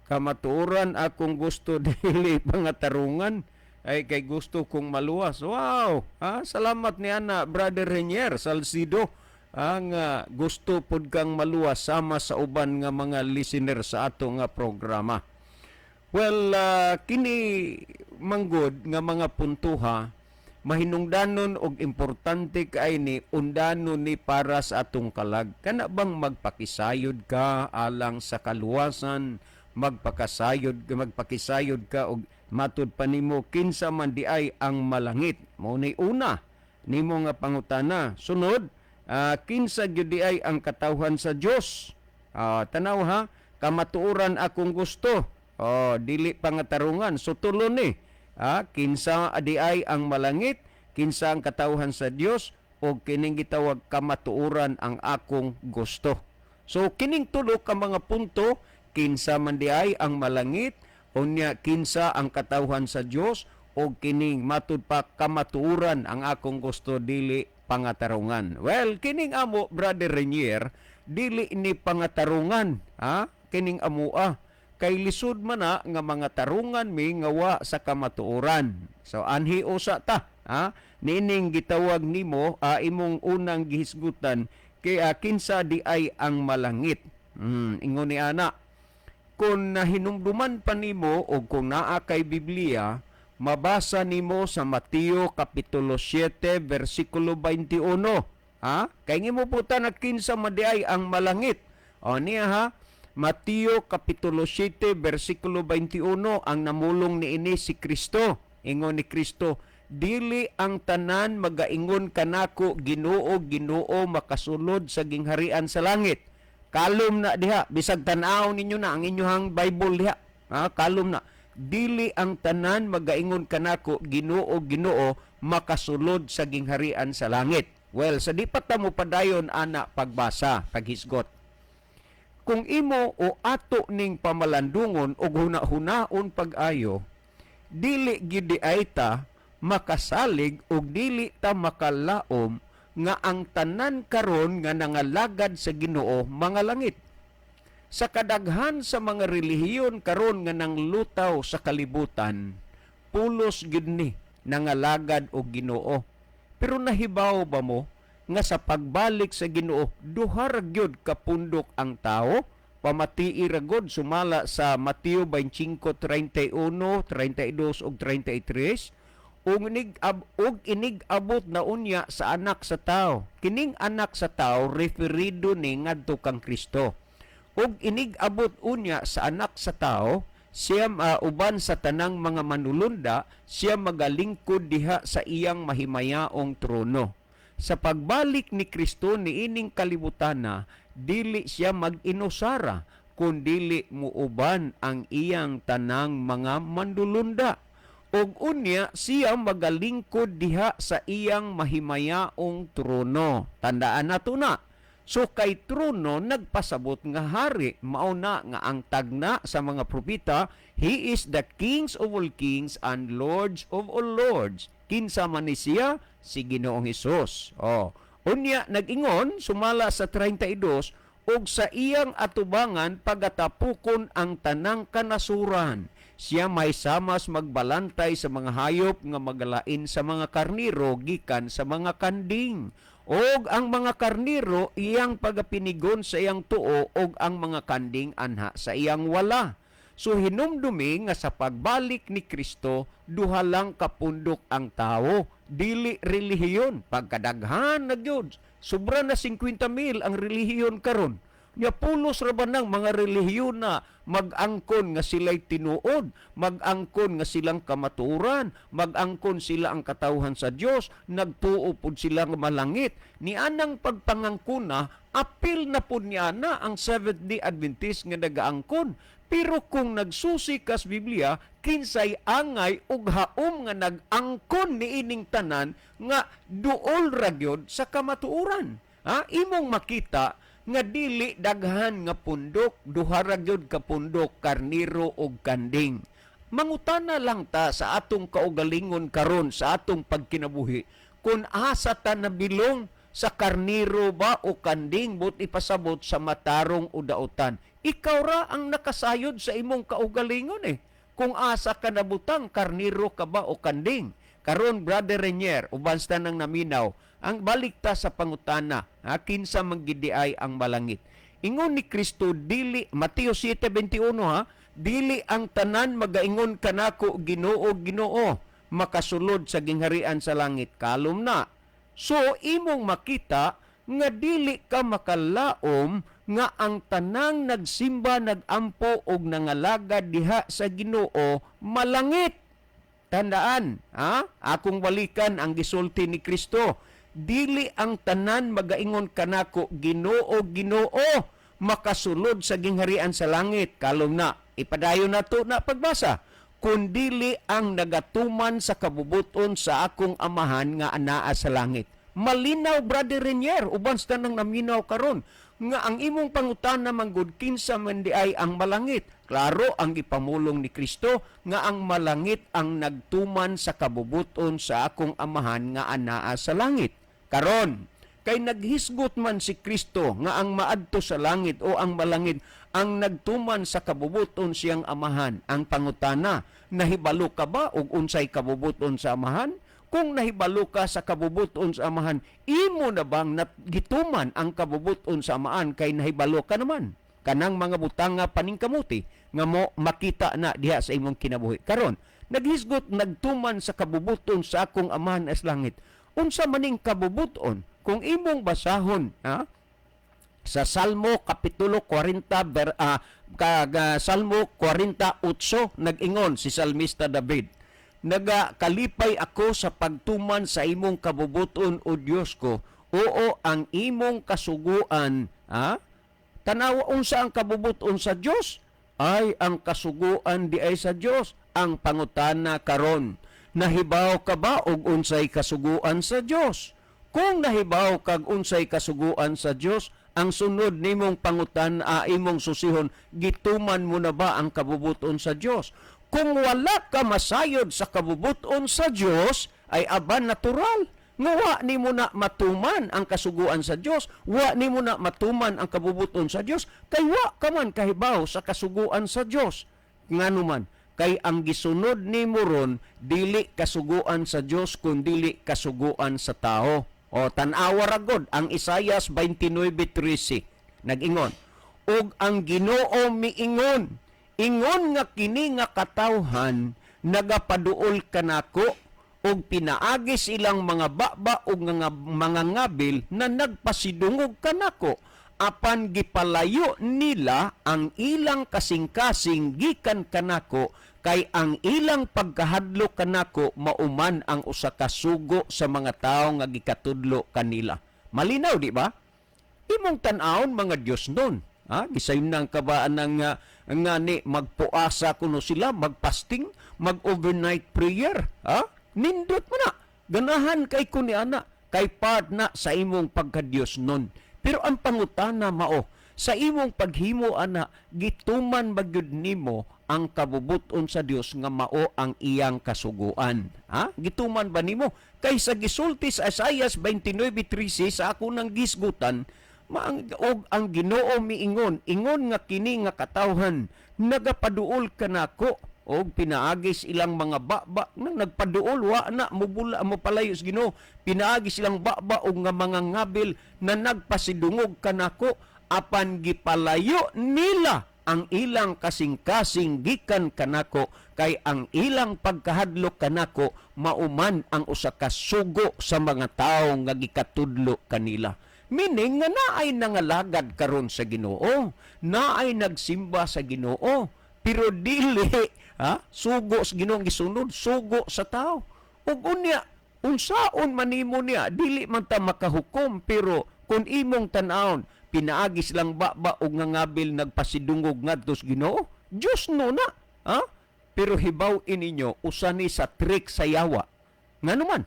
Kamatuoran akong gusto, dili pangatarungan, ay kay gusto kong maluwas. Wow! Ha? Salamat ni ana, Brother Renier Salcido, ang gusto pud kang maluwas sama sa uban nga mga listener sa ato nga programa. Well, kini manggod nga mga puntuha mahinungdanon og importante kay ni undanon ni para sa atong kalag. Kana bang magpakisayod ka alang sa kaluwasan, magpakisayod ka og matud pa nimo kinsa man diay ang malangit. Mao ni una nimo nga pangutana. Sunod, kinsa gyud diay ang katawhan sa Dios? Tanaw ha, kamatuoran akong gusto. Oh, dili pangatarungan. So tulo ni. Kinsa diay ang malangit, kinsa ang katawhan sa Dios o kining gitawag kamatuoran ang akong gusto. So kining tulo ka mga punto, kinsa man diay ang malangit, unya kinsa ang katawhan sa Dios o kining matud pa kamatuoran ang akong gusto, dili pangatarungan. Well, kining amo, Brother Renier, dili ni pangatarungan, ha? Kining amoa kay lisod man na nga mga tarungan mi nga wa sa kamatuoran. So anhi usa ta, ha? Nining gitawag nimo, imong unang gihisgutan kay kinsa diay ang malangit. Ingon ni ana, kung nahinumduman pa nimo o kung naa kay Biblia, mabasa nimo sa Mateo kapitulo 7 versikulo 21. Ha? Kay ngimo puta na kinsa man diay ang malangit. O niya ha, Mateo kapitulo 7 versikulo 21, ang namulong niini si Kristo. Ingon ni Kristo, "Dili ang tanan magaingon kanako, 'Ginoo, Ginoo,' makasulod sa gingharian sa langit." Kalom na diha, bisag tan-aw ninyo na ang inyong Bible diha. Ha, kalom na. Dili ang tanan magaingon kanako, 'Ginoo, Ginoo,' makasulod sa gingharian sa langit. Well, sa di pa ta mo padayon ana pagbasa, paghisgot. Kung imo o ato ning pamalandungon og huna-hunaon pag-ayo, dili gid diay ta makasalig og dili ta makalaom nga ang tanan karon nga nangalagad sa Ginoo mga langit. Sa kadaghan sa mga relihiyon karon nga nanglutaw sa kalibutan, pulos gid ni nangalagad og Ginoo. Pero nahibaw ba mo nga sa pagbalik sa Ginoo, duha ra gyud ka pundok ang tao? Pamatii ra gud sumala sa Mateo 25:31, 32 ug 33, ug inig abot na unya sa Anak sa Tao. Kining Anak sa Tao referido ni ngadto kang Kristo. Ug inig abot unya sa Anak sa Tao, siya uban sa tanang mga manulunda, siya magalingkod diha sa iyang mahimayaong trono. Sa pagbalik ni Kristo niining kalibutana, dili siya mag-inusara, kun dili muuban ang iyang tanang mga mandulunda. Ug unya siya magalingkod diha sa iyang mahimayaong trono. Tandaan nato na. So kay trono nagpasabot nga hari, mao na nga ang tagna sa mga propeta, he is the kings of all kings and lords of all lords. Kinsa man ni siya? Si Ginoong Hesus. Oh. Unya nag-ingon sumala sa 32, ug sa iyang atubangan pagatapukon ang tanang kanasuran. Siya may samas magbalantay sa mga hayop nga magalain sa mga karniro gikan sa mga kanding. Og ang mga karniro iyang pagapinigon sa iyang tuo, og ang mga kanding anha sa iyang wala. So hinumdumi nga sa pagbalik ni Kristo, duha lang kapundok ang tao, dili relihiyon. Pagkadaghan na gyud, sobra na 50 mil ang relihiyon karon. Nya pulos ra ba nang mga relihiyon na mag-angkon nga sila'y tinuod, mag-angkon nga silang kamatuoran, mag-angkon sila ang katawhan sa Dios, nagtuo pud sila nga malangit. Ni anang pagpangangkona, apil na pud niya na ang Seventh-day Adventist nga nagaangkon. Pero kung nagsusi kas Biblia, kinsay angay ug haom nga nag-angkon niining tanan nga duol ra gyud sa kamatuoran. Ha? Imong makita nga dili daghan nga pundok, duha ra gyud ka pundok, karniro og kanding. Mangutana lang ta sa atong kaugalingon karon sa atong pagkinabuhi, kung asa ta nabilong, sa karniro ba o kanding, but ipasabot sa matarong o dautan. Ikaw ra ang nakasayod sa imong kaugalingon. Kung asa ka nabutang, karniro ka ba o kanding? Karon, Brother Renier, uban sa tanang naminaw, ang balik ta sa pangutana, ha, kinsa man gid diay ang malangit? Ingon ni Kristo, dili, Mateo 7:21 ha, dili ang tanan magaingon kanako, "Ginoo, Ginoo," makasulod sa gingharian sa langit. Kalom na. So imong makita nga dili ka makalaom nga ang tanang nagsimba, nagampo og nangalagad diha sa Ginoo malangit. Tandaan, ha? Akong balikan ang gisulti ni Kristo. Dili ang tanan magaingon kanako, "Ginoo, Ginoo," makasulod sa gingharian sa langit. Kalom na. Ipadayon na to na pagbasa. Kundili ang nagatuman sa kabubuton sa akong Amahan nga anaa sa langit. Malinaw, Brother Renier, uban sa tanang naminaw karon nga ang imong pangutana manggod, kinsa man di ay ang malangit? Klaro ang ipamulong ni Kristo nga ang malangit ang nagtuman sa kabubuton sa akong Amahan nga anaa sa langit. Karon, kay naghisgot man si Kristo nga ang maadto sa langit o ang malangit ang nagtuman sa kabubuton siyang Amahan. Ang pangutana, nahibalo ka ba og unsay kabubuton sa Amahan? Kung nahibalo ka sa kabubuton sa Amahan, imo na bang gituman ang kabubuton sa Amahan kay nahibalo ka naman? Kanang mga butanga paningkamuti nga mo makita na diha sa imong kinabuhi. Karon, naghisgot nagtuman sa kabubuton sa akong Amahan as langit. Unsa maning kabubuton? Kung imong basahon, ha, sa Salmo kapitulo 40 Salmo 48, nag-ingon si Salmista David, "Nagakalipay ako sa pagtuman sa imong kabubuton, o Dios ko, oo, ang imong kasuguan." Ha, tanawa unsa ang kabubuton sa Dios. Ay, ang kasuguan di ay sa Dios. Ang pangutana karon, nahibaw ka ba og unsay kasuguan sa Dios? Kung nahibaw kag unsay kasuguan sa Dios, ang sunod nimong pangutan-a, imong susihon, gituman mo na ba ang kabubuton sa Dios? Kung wala ka masayod sa kabubuton sa Dios, ay aban natural nga wa nimo na matuman ang kasuguan sa Dios, wa nimo na matuman ang kabubuton sa Dios, kay wa ka man kahibaw sa kasuguan sa Dios. Ngano man? Kay ang gisunod nimo ron dili kasuguan sa Dios kun dili kasuguan sa tao. O tan-awa ra gud ang Isaias 29:13. Nag-ingon, "Ug ang Ginoo miingon, ingon nga kini nga katawhan nagapaduol kanako og pinaagi silang mga baba ug nga mga ngabil na nagpasidungog kanako, apan gipalayo nila ang ilang kasing-kasing gikan kanako, kay ang ilang pagkahadlok kanako mauman ang usa ka sugo sa mga tawo nga gikatudlo kanila." Malinaw, di ba? Imong tan-awon mga Diyos nun. Ha? Gisayumnang ka ba ng nga ni magpuasa kuno sila, magfasting, mag-overnight prayer? Ha? Nindot mo na. Ganahan kay ko ni ana, kay part na sa imong pagka-Diyos nun. Pero ang pangutana mao, sa imong paghimo ana, gituman ba gyud nimo ang kabubuton sa Dios nga mao ang iyang kasuguan? Ha? Gituman ba nimo? Kay sa gisulti sa Isaiah 29:13 sa ako nang gisgutan, maang og ang Ginoo miingon, ingon nga kini nga katawhan nagapaduol kanako og pinaagis ilang mga baba nang nagpaduol, wa na mubula mo palayo sa Ginoo, pinaagi silang baba og nga mga ngabil na nagpasidungog kanako, apan gipalayo nila ang ilang kasing-kasing gikan kanako, kay ang ilang pagkahadlok kanako mauman ang usa ka sugo sa mga tawo nga gikatudlo kanila. Meaning nga naay nangalagad karon sa Ginoo, naay nagsimba sa Ginoo, pero dili ha sugo sa Ginoo ang gisunod, sugo sa tao. Ug unya, unsaon man nimo niya, dili man ta makahukom, pero kung imong tan-awon, pinaagi silang baba og ngabil nagpasidungog ngadto sa Ginoo, Dios no na, ha? Pero hibaw ininyo, usa ni sa trick sa yawa. Ngano man?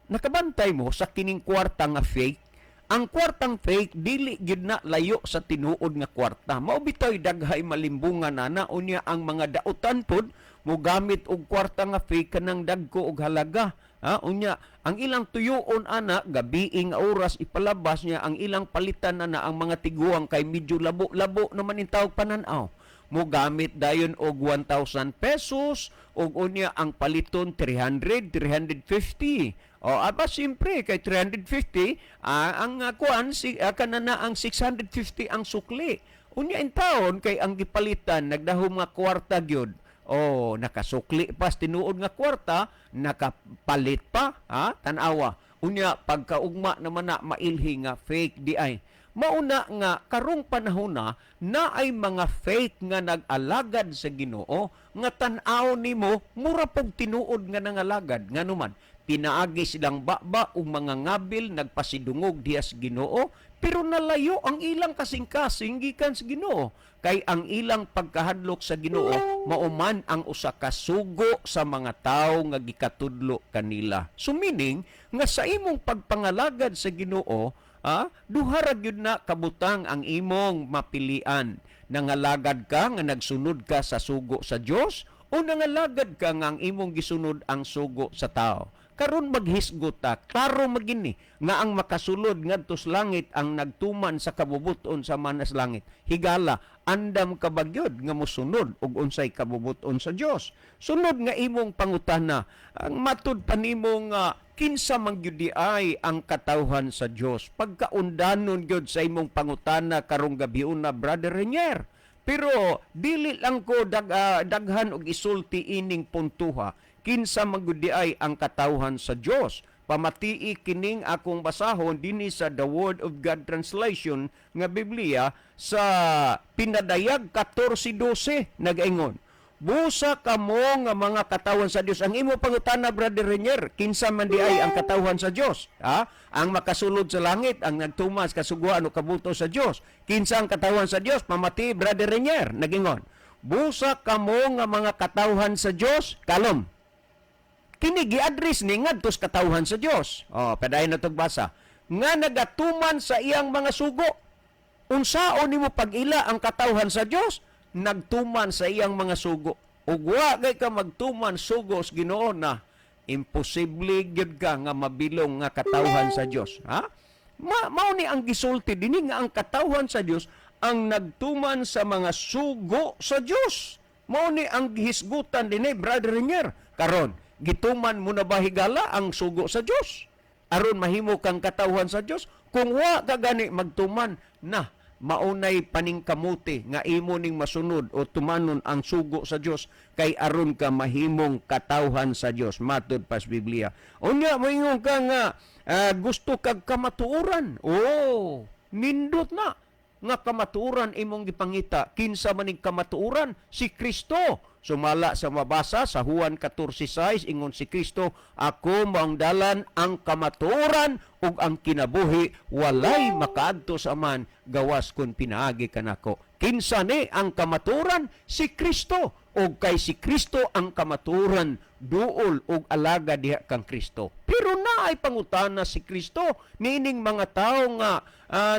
Nakabantay mo sa kining kwarta nga fake? Ang kwartang fake dili gyud na layo sa tinuod nga kwarta. Mao bitaw daghay malimbungan ana. Unya ang mga dautan pod mogamit og kwarta nga fake, kanang dagko og halaga. Ha, unya ang ilang tuyuon ana, gabi nga oras ipalabas niya ang ilang palitan ana ang mga tiguang, kay medyo labo-labo naman in tawag panan-aw. Mo gamit dayon og 1,000 pesos og unya ang paliton 300, 350. O aba siyempre kay 350, ang kuan si kanana ang 650 ang sukli. Unya in taon kay ang gipalitan nagdahom nga kwarta gyud. Oh, nakasukli pa sa tinuod nga kwarta, nakapalit pa, ha? Tan-awa. Unya pagkaugma naman na mailhi nga fake di ay. Mauna nga karong panahon na naay mga fake nga nag-alagad sa Ginoo nga tan-aw nimo mura pog tinuod nga nangalagad. Ngano man? Pinaagi silang baba ug mga ngabil nagpasidungog diha sa Ginoo, pero nalayo ang ilang kasing-kasing gikan sa Ginoo, kay ang ilang pagkahadlok sa Ginoo mauman ang usa ka sugo sa mga tawo nga gikatudlo kanila. So meaning nga sa imong pagpangalagad sa Ginoo, duha ra gyud na kabutang ang imong mapilian: nangalagad ka nga nagsunod ka sa sugo sa Dios o nangalagad ka nga ang imong gisunod ang sugo sa tao. Karon maghisgot ta, klaro magini nga ang makasulod ngadto sa langit ang nagtuman sa kabubuton sa manas langit. Higala, andam ka ba gyud nga mosunod og unsay kabubuton sa Dios? Sunod nga imong pangutana, ang matud pa nimo nga kinsa man gyud di ay ang katawhan sa Dios? Pagkaundanon gyud sa imong pangutana karong gabiuna, Brother Renier. Pero dili lang ko daghan og isulti ining puntuha. Kinsa man gud di ay ang katawhan sa Dios? Pamatii kining akong basahon dinhi sa The Word of God Translation nga Biblia sa Pinadayag 14:12, nagaingon, "Busa kamo nga mga katawhan sa Dios." Ang imo pangutana, Brother Renier, kinsa man di ay ang katawhan sa Dios? Ha? Ang makasulod sa langit, ang nagtumas kasuguan o kabuto sa Dios. Kinsa ang katawhan sa Dios? Pamati, Brother Renier, nagingon, "Busa kamo nga mga katawhan sa Dios, kalom." Kini gi-address ni ngadto sa katawhan sa Dios. Oh, padayon na basa. Nga nagatuman sa iyang mga sugo. Unsaon nimo pag-ila ang katawhan sa Dios? Nagtuman sa iyang mga sugo. Ug wa kay ka magtuman sugo sa Ginoo na, imposible gyud ka nga mabilong nga katawhan sa Dios. Ha? Mao ni ang gisulti dinhi nga ang katawhan sa Dios ang nagtuman sa mga sugo sa Dios. Mao ni ang gihisgutan dinhi, Brother Renier. Karon, gituman mo na ba, higala, ang sugo sa Dios? Aron mahimo kang katawhan sa Dios? Kung wa ka gani magtuman na, maunay paningkamuti nga imo ning masunod o tumanon ang sugo sa Dios kay aron ka mahimong katawhan sa Dios matud pas Biblia. Unya moingon ka nga gusto kag kamatuoran. Oh, nindot na nga kamatuoran imong gipangita. Kinsa man ning kamatuoran? Si Kristo. Sumala sa mabasa sa Juan 14:6, ingon si Kristo, "Ako mao ang dalan, ang kamatuoran ug ang kinabuhi. Walay makaadto sa Amahan gawas kun pinaagi kanako." Kinsa ni ang kamatuoran? Si Kristo. Ug kay si Kristo ang kamatuoran, duol ug alaga diha kang Kristo. Pero naay pangutana si Kristo niining mga tawo nga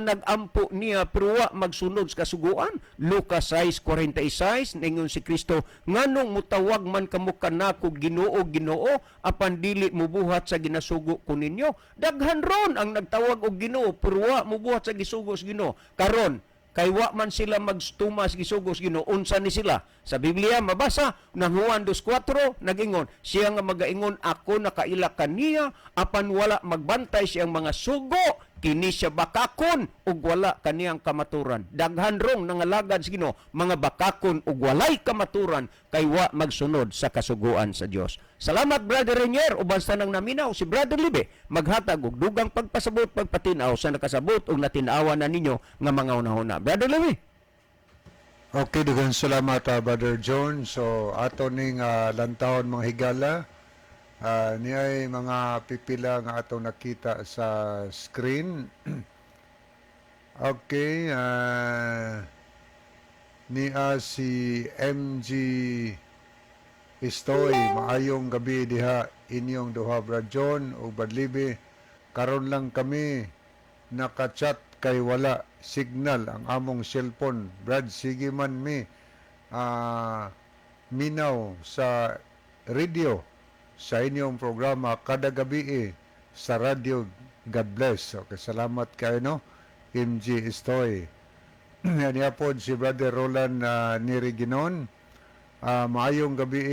nag-ampo niya pero wa magsunod sa kasuguan. Lucas 6:46, ningon si Kristo, "Nganong mutawag man kamo kanako Ginoo, Ginoo, apan dili mubuhat sa ginasugo ko ninyo?" Daghan ron ang nagtawag og Ginoo pero wa mubuhat sa gisugo sa Ginoo. Karon, kay wa man sila magtuma sa gisugo sa Ginoo, unsa ni sila? Sa Biblia mabasa ng Juan 2:4, nagingon siya nga magaingon, "Ako nakaila kaniya," apan wala magbantay siyang mga sugo, kini siya bakakon ug wala kaniyang kamaturan. Daghan rong nangalagad sa Ginoo, mga bakakon ug walay kamaturan kay wa magsunod sa kasuguan sa Dios. Salamat, Brother Renier, uban sa nang naminaw. Si Brother Libe maghatag og dugang pagpasabot, pagpatinaw sa nakasabot ug natinawan na ninyo nga mga hunahuna. Brother Libe. Okay, daghang salamat, Brother John. So ato ning lantawon, mga higala. Niay mga pipila nga atong nakita sa screen. Okay, niya si MG Istoy, "Maayong gabi diha inyong duha, Brad John ug Brad Libe. Karon lang kami nakachat kay wala signal ang among cellphone. Brad, sige man mi minaw sa radio sa inyong programa kada gabi sa radyo. God bless." Okay, salamat kayo, no, MG Istoy. Yan yapon si Brother Roland Niriginon. "Maayong gabi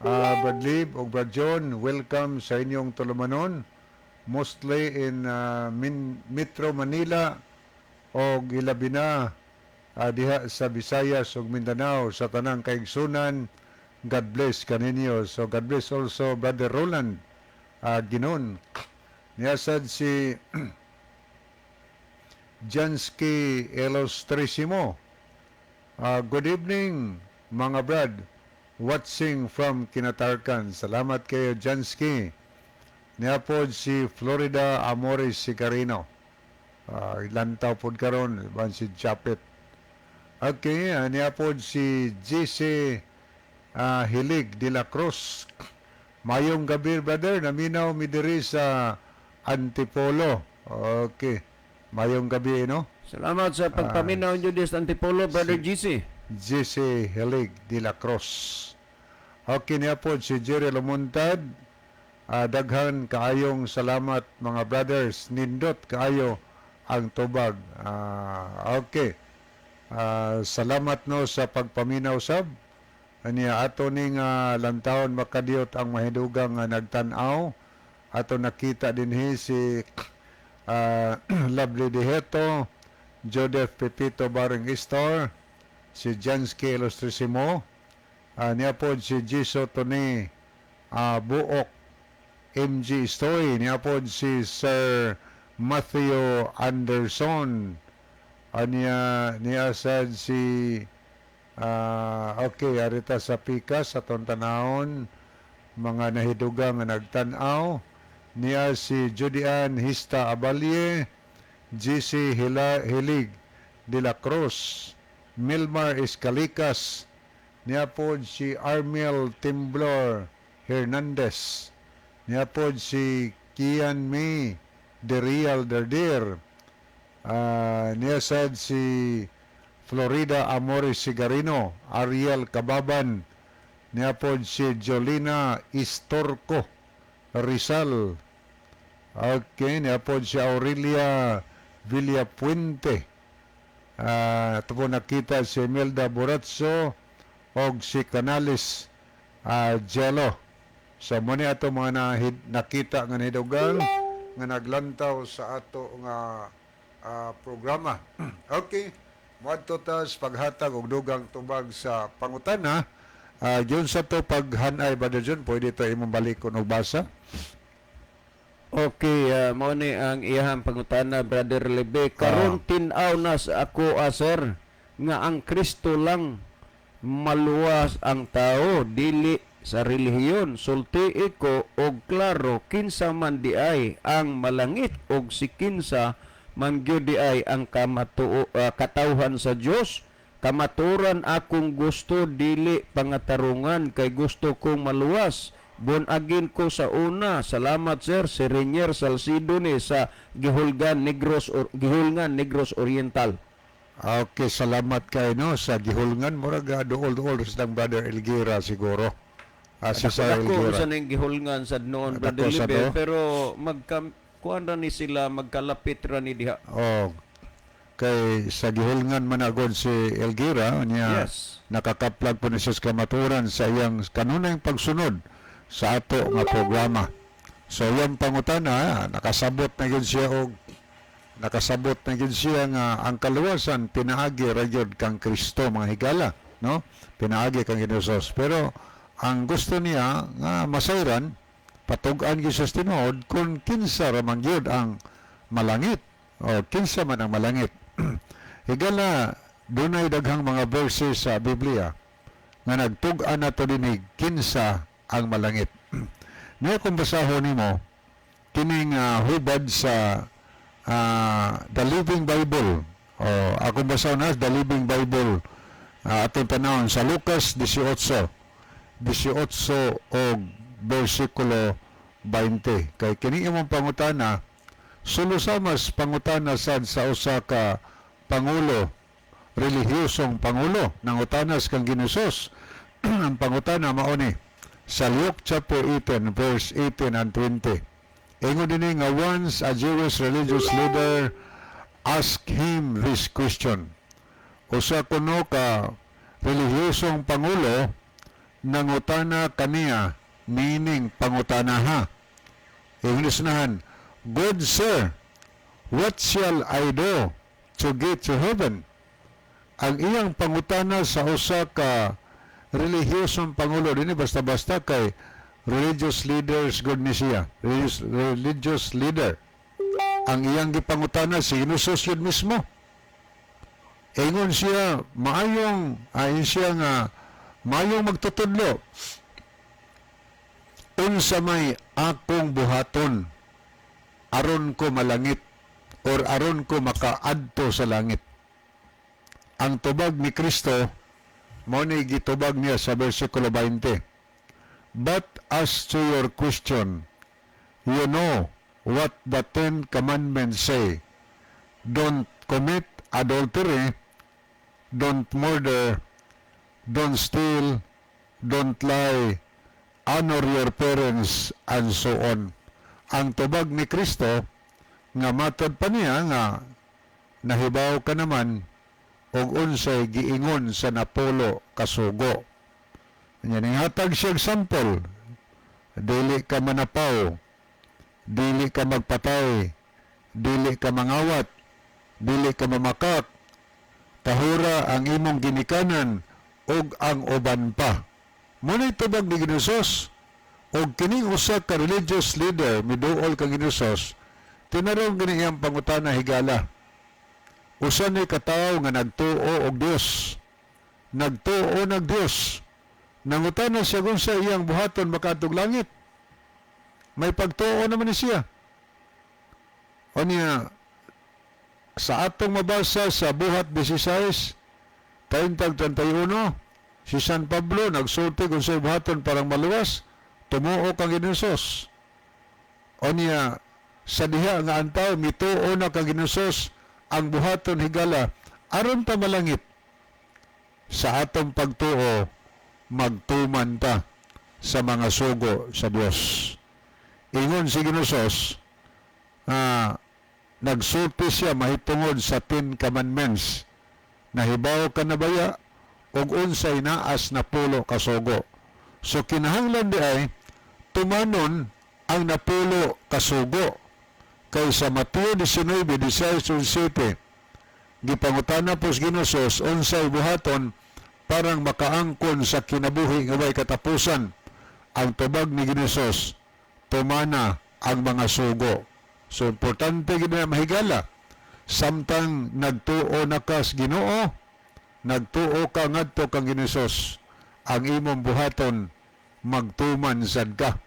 Brad Lib ug Brad John. Welcome sa inyong tulumanon. Mostly in Metro Manila og ilabi na diha sa Visayas ug Mindanao, sa tanang kaigsunan. God bless kaninyo." So God bless also, Brother Roland Ginon. Niyasad si Jansky Ilustrisimo. "Good evening, mga brad. Watching from Kinatarkan." Salamat kayo, Jansky. Niapod si Florida Amores Sicarino. Lantaw pod karon ban si Japet. Okay, niapod si JC Hilig de la Cruz. "Mayong gabi, brother, naminaw mi diri sa Antipolo." Okay. Mayong gabi, no? Salamat sa pagpaminaw niyo sa Antipolo, Brother GC. JC Hilig de la Cruz. Okay, niya po si Jerry Lumontad. "Daghan kaayong salamat, mga brothers. Nindot kaayo ang tubag." Okay. Salamat, no, sa pagpaminaw sab. Aniya ato ning lantawon makadiyot ang mahidugang nga nagtan-aw. Ato nakita dinhi si Lovely Diheto, Joseph Pepito Baring Istor, si Jansky Ilustrisimo, niya po si Jiso Tony Buok, MG Stoy, niya po si Sir Matthew Anderson, niya, niya sad si okay, arita sa pikas sa tanawon mga nahidugang nga nagtan-aw, niya si Judian Hista Abalye, GC Hilig de la Cruz, Milmar Escalicas, niya po si Armiel Timblor. Hernandez. Niya pod si Kian May De Real Derdir. Niya sad si Florida Amores Sigarino, Ariel Kababan, niya pod si Jolina Istorco Rizal. Okay, niya pod si Aurelia Villapuente. Ito po nakita si Imelda Borazzo og si Canales Jello. So mo ni ato mga nakita nga nahidugang nga naglantaw sa ato nga programa. Okay. Moadto ta sa paghatag og dugang tubag sa pangutana. Yun sa to paghanay, Brother John, pwede to imong balikon og basa. Okay, mao ni ang iyahang pangutana, Brother Lebe. Karon tin-aw na sa ako, sir, nga ang Kristo lang maluwas ang tao dili sa relihiyon. Sulti ko og klaro kinsa man diay ang malangit og si kinsa man gyud diay ang katawhan sa Dios. Kamaturan akong gusto, dili pangatarungan, kay gusto kong maluwas. Born again ko sa una. Salamat, sir. Si Renier Salcido ni sa Gihulgan Negros or Gihulngan, Negros Oriental. Okay, salamat kay no sa Gihulngan, murag duol-duol sa Brother Elgira siguro. Si Sir Dako Elgira. sa ning Gihulngan sad noon, Dako Brother sa Libe, to? pero magka kuan ra ni sila, magkalapit ra ni diha. Oh, kay sa Gihulngan man agod si Elgira niya. Nakakaplag po ni siya sa kamaturan sa iyang kanunayng pagsunod sa ato nga programa. So iyang pangutana, nakasabot na gyud siya nga ang kaluwasan pinaagi ra gyud kang Kristo, mga higala, no? Pinaagi kang Hesus. Pero ang gusto niya nga masayran, patug-an gyud siya sa tinuod kung kinsa ra man gyud ang malangit o kinsa man ang malangit. Higala, dunay daghang mga verses sa Biblia nga nagtug-an nato dinhi kinsa ang malangit. Niya kung basahon nimo kining hubad sa The Living Bible. O akong basahon na The Living Bible, atong tanawon sa Lucas 18 18 og bersikulo 20. Kay kini imong pangutana sulo-samas pangutana sad sa usa ka pangulo, relihiyosong pangulo, nangutanas kang Ginoong. Ang pangutana mao ni sa Luke chapter 18 verse 18 and 20. Ingon dinhi nga once a Jewish religious leader asked him this question. Usa kuno ka relihiyosong pangulo nangutana kaniya niining pangutana ha. Ingon, "Good sir, what shall I do to get to heaven?" Ang iyang pangutana sa usa ka relihiyosong pangulo dinhi basta-basta kay religious leaders gud ni siya. Religious leader. Ang iyang gipangutana si Jesus yun mismo. Ingon siya, maayong, ayon siya nga, maayong magtutudlo. Unsa may akong buhaton aron ko malangit or aron ko makaadto sa langit? Ang tubag ni Kristo, mo ni gitubag niya sa versikulo 20. "But as to your question, you know what the Ten Commandments say. Don't commit adultery, don't murder, don't steal, don't lie, honor your parents, and so on." Ang tubag ni Kristo, nga matod pa niya nga nahibaw ka naman og unsay giingon sa napulo kasugo. Nya hatag siya example. Dili ka manapaw, dili ka magpatay, dili ka mangawat, dili ka mamakak, tahura ang imong ginikanan ug ang uban pa. Muna'y tubag ni Ginoong. Og kining usa ka religious leader miduol kang Ginoong, tinarong gani iyang pangutana, higala. Usa ni katawo nga nagtuo og Dios. Nagtuo nag Dios. Nangutana siya kung sa iyang buhaton makaadtog langit. May pagtuo naman ni siya. O niya, sa atong mabasa sa Buhat 16, 30-31, si San Pablo nagsulti kung sa buhaton parang maluwas, Tumuo kang Ginoos. O niya, sa diha nga ang tao mituo na kang Ginoos, ang buhaton, higala, aron ta malangit sa atong pagtuo, magtuman ta sa mga sugo sa Dios. Ingon si Ginoos, nagsulti siya mahitungod sa Ten Commandments. Nahibaw ka na baya og unsay naas 10 ka sugo? So kinahanglan di ay tumanon ang 10 ka sugo. Kay sa Mateo 19:16-17, gipangutana po sa Ginoos unsay buhaton parang makaangkon sa kinabuhi nga way katapusan. Ang tubag ni Ginoos, tumana ang mga sugo. So importante gid na, mahigala, samtang nagtuo na ka sa Ginoo, nagtuo ka ngadto kang Ginoos, ang imong buhaton, magtuman sad ka.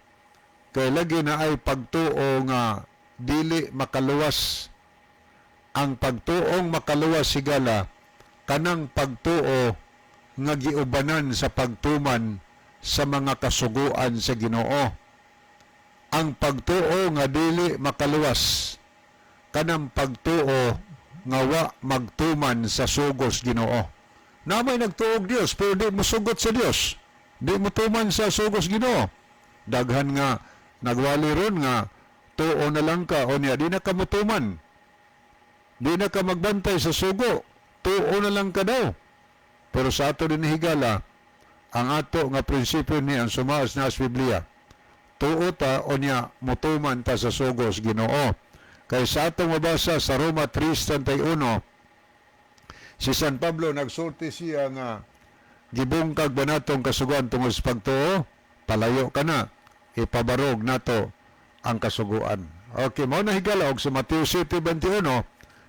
Kay lagi na ay pagtuo nga dili makaluwas. Ang pagtuong makaluwas, higala, kanang pagtuo nga giubanan sa pagtuman sa mga kasuguan sa Ginoo. Ang pagtuo nga dili makaluwas, kanang pagtuo nga wa magtuman sa sugos Ginoo. Na may nagtuog Dios pero di mo sugot sa Dios, di mo tuman sa sugos Ginoo. Daghan nga nagwali ron nga tuo na lang ka o niya di na ka motuman, di na ka magbantay sa sugo, tuo na lang ka daw. Pero sa ato din, higala, ang ato nga prinsipyo ni ang sumaas na sa Biblia, tuo ta o niya mutuman ta sa sugos Ginoo. Kay sa atong mabasa sa Roma 3:31, si San Pablo nagsulti siya nga gibungkag ba natong kasuguan tungod sa pagtuo? Palayo ka na, ipabarog nato ang kasuguan. Okay, mao na, higala. Og sa Mateo 7:21,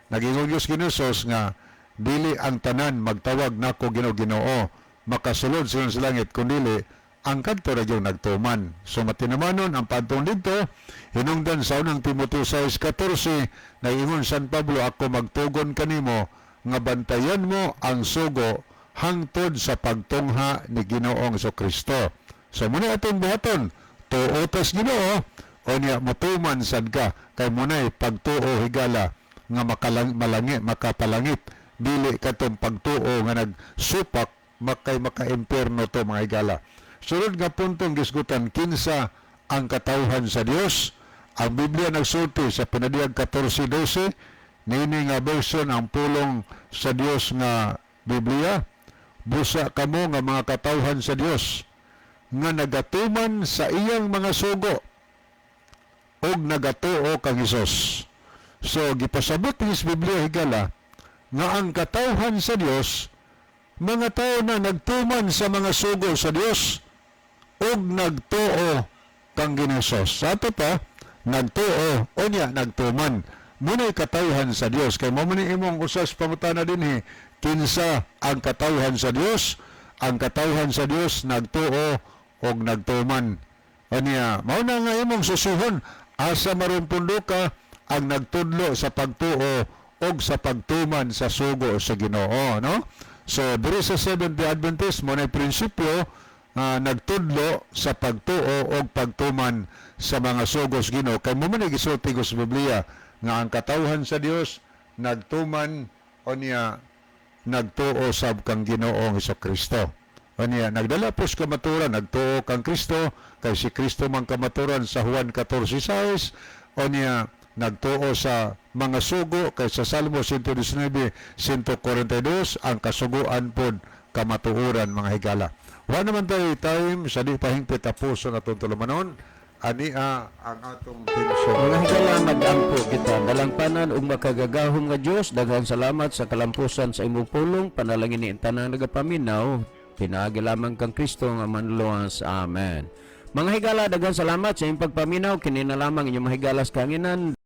nagingon Diyos Ginoos nga dili ang tanan magtawag nako "Ginoo, Ginoo" makasulod sila sa langit, kundili ang kadto ra gyud nagtuman. So matinamanon ang pantong didto, hinungdan sa unang Timoteo 6:14, naiingon San Pablo, "Ako magtugon kanimo nga bantayan mo ang sugo hangtod sa pagtungha ni Ginoong Kristo." So muna atong buhaton, tuo tas Ginoo o niya mutuman sad ka, kay munay pagtuo, higala, nga makalang malangi makapalangit, dili katong pagtuo nga nagsupak makay maka-impierno to, mga higala. Sunod nga puntong gisgutan, kinsa ang katawhan sa Dios? Ang Biblia nagsulti sa Pinadiyag 14:12, niini nga version ang pulong sa Dios nga Biblia, "Busa kamo nga mga katawhan sa Dios nga nagatuman sa iyang mga sugo ug nagatuo kang Hesus." So gipasabot ni sa Biblia, higala, nga ang katawhan sa Dios mga tao na nagtuman sa mga sugo sa Dios ug nagtuo kang Ginoos. Sa ato pa, nagtuo o niya nagtuman. Muna'y katawhan sa Dios. Kay mo ni imong usas pangutana dinhi, kinsa ang katawhan sa Dios? Ang katawhan sa Dios nagtuo og nagtuman. O niya, mao na nga imong susihon asa maron pundo ka ang nagtudlo sa pagtuo og sa pagtuman sa sugo sa Ginoo, no? So, diri sa Seventh-day Adventist, mo na prinsipyo, nagtudlo sa pagtuo og pagtuman sa mga sugos Ginoo, kay mo man gisulti ko sa Biblia nga ang katawhan sa Dios nagtuman o niya nagtuo sab kang Ginoong Kristo. O niya nagdala pos kamaturan, nagtuo kang Kristo, kay si Kristo man kamaturan sa Juan 14:6, o niya nagtuo sa mga sugo, kay sa Salmo 119:142, ang kasuguan pod kamatuoran, mga higala. Wa naman tayo time sa di pa hingpit tapuson atong tulumanon. Ania ang atong pensyon. Mga higala, mag-ampo kita. Dalangpanan ug makagagahom nga Dios, daghang salamat sa kalampusan sa imong pulong. Panalangin ni tanang nagapaminaw, pinaagi lamang kang Kristo nga manluwas. Amen. Mga higala, daghang salamat sa inyong pagpaminaw. Kini na lamang inyong mahigalas kanginan.